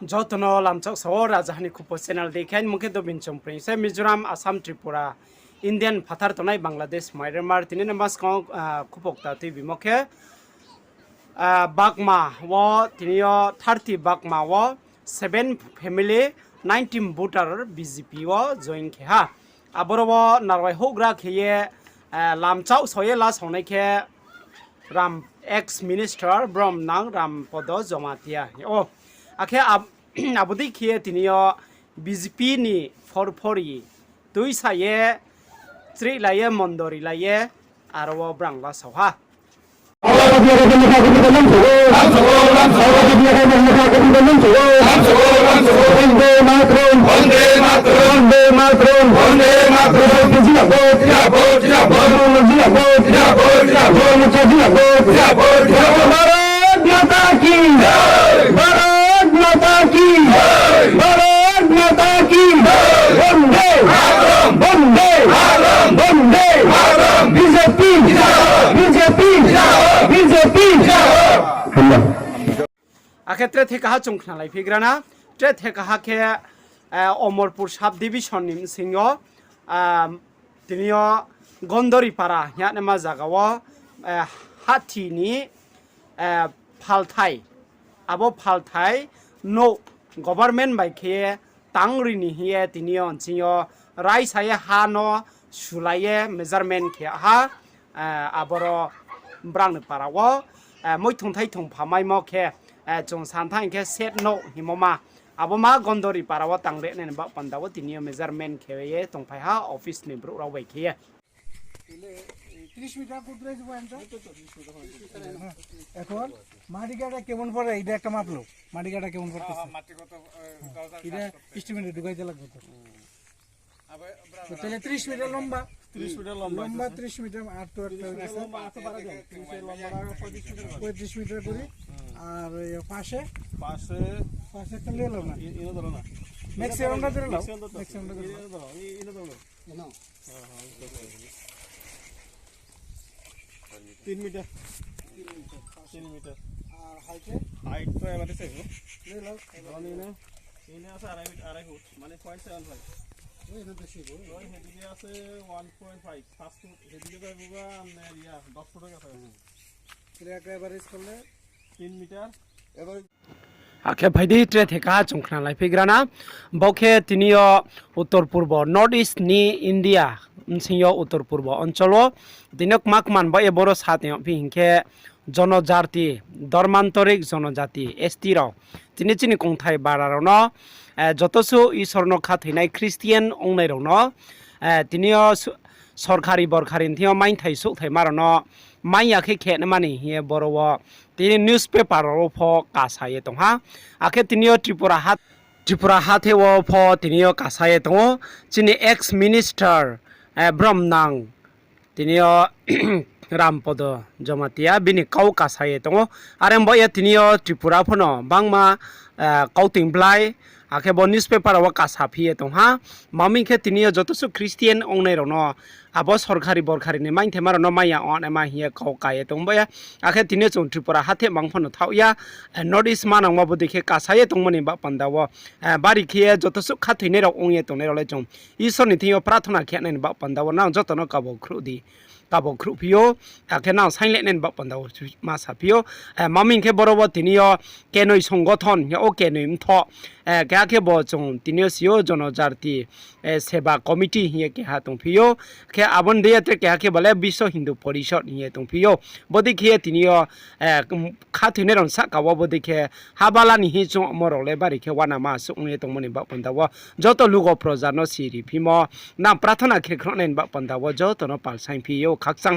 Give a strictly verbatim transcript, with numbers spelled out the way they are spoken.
Joto no lamchak sao, Rajaha ni Khupo channel dei khe, mung khe Dobin Chongpreng se, Mizoram, Assam, Tripura, Indian phathar tongnai Bangladesh, Myanmar, tini no maskang, ah, khupo kta tuibimo khe, ah, Bagma wo, tini yo thirty Bagma wo, seven family, nineteen voter B J P wo join khe ha. Aboro wo narwai houhgra khe ye, ah, lamchak sao ye la saonai khe, Ram, ex minister Bromnang Rampodo Jomatia. O, akhe ab-, abo dei khe tini yo B J P ni phorphori tuisa ye, chrihlai ye, mondori lai ye, aro wo brang la sao ha. Bharat माता की जय। भारत माता की जय। भारत माता की जय। वंदे मातरम। वंदे मातरम। वंदे Mataram. B J P। B J P। B J P। Akhe tre thekaha chung khnalai phigrana, tre thekaha khe, eh, Omorpur sub division ni bsing yo, ah, tini yo Gondori Para hingnaima zaga wo, eh, hathi ni, eh, phalthai, abo phalthai nouh government bai khe tangri ni hing ye tini yo nching yo raisa ye ha no sulai ye measurement khe ha, eh, aboro brang ni para wo, eh, moithong thaithong phamaimo khe, eh, chung santha hing khe set nouh hingmo ma. Abo ma Gondori Para wo tangri nai ni baoh panda wo tini yo measurement khe ye tongphai ha office ni brouh rao bai khe ye। এখন মাটিকাটা কেমন পড়ে, এটা একটা মাপ লো। মাটিকাটা কেমন পড়তেছে? এটা এস্টিমেটে ঢুকাইতে লাগবে তো। তো তাহলে ত্রিশ মিটার লম্বা, ত্রিশ মিটার লম্বা, লম্বা ত্রিশ মিটার, আর তো একটা হয়ে গেছে। পঁয়ত্রিশ মিটার করি। আর ওই পাশে, পাশে, পাশে একটা নিয়ে লো না। ম্যাক্সিমামটা ধরে নাও। ম্যাক্সিমামটা ধরে নাও। তিন মিটার। তিন মিটার। আর হাইটে? হাইট তো এবারে চাইবো। এনে আছে আড়াই মিটার, আড়াই ফুট, মানে পয়েন্ট সেভেন ফাইভ। ওই এখানে বেশি গো। ওই হেদিকে আছে ওয়ান পয়েন্ট ফাইভ, পাঁচ ফুট, হেদিকে যাইবো গা, আপনার ইয়া, দশ ফুট হয়ে গেছে। তাহলে একটা এভারেজ করলে তিন মিটার। এবার Akhe phai di tre thekaha chung khnalai phigrana. Bo khe tini yo Uttor Purbo, North East ni India, bsing yo Uttor Purbo অঞ্চল wo tini yo kma kman bo ye boro sa tong phi hing khe, জনজাতি, ধর্মান্তরিত জনজাতি, S T rao. Tini chini kongthai bara rao no, eh, joto suh Isor no khathoinai Christian ongnai rao no, eh, tini yo su-, sorkari borkari ni thing yo maingthai souhthaima rao no maing ya khe khe naima ni hing ye boro wo tini newspaper rao wo pho kasa ye tong ha. Akhe tini yo Tripura ha, Tripura hathe wo pho tini yo kasa ye tong ou. Chini ex minister, eh, Bromnang, tini yo Rampodo Jomatia bini kau kasa ye tong ou. Are bo ye tini yo Tripura pho no bangma, eh, kauting blai, akhe bo newspaper rao wo kasa phi ye tong ha. Maming khe tini yo joto suh Christian ongnai rao no, abo sorkari borkari ni maingthaima rao no maing ya ong naima hing ye kau ka ye tong ba ye. Akhe tini yo chung Tripura hathe mang pho no thaoh ya, eh, North East manangma bo dei khe kasa ye tongmo ni baoh panda wo, eh, bari khe ye joto suh khathoinai rao ong ye tongnai rao le chung Isor ni thing yo prarthana khe nai ni baoh panda wo nang joto no kabo khruh di, kabo khruh phi ou, akhe nang sainglai nai ni baoh panda wo ma sa phi ou. Eh, maming khe boro wo tini yo kenoi songothon hing ye, o kenoi mthoh, eh, keha khe bo chung tini yo si ou জনজাতি, eh, সেবা committee hing ye keha tong phi ou. Khe abo ni dei ye tre keha khe bo le Biswa Hindu Porishod hing ye tong phi ou. Bo dei khe ye tini yo, eh, khathoinai rao sahka wo bo dei khe habala ni hing chung omo rao le bari khe uanama suh ong ye tongmo ni baoh panda wo joto lugo proja no siri phimo, nang prarthana khe khruh nai ni baoh panda wo joto no pal saing phi ou, khakchang.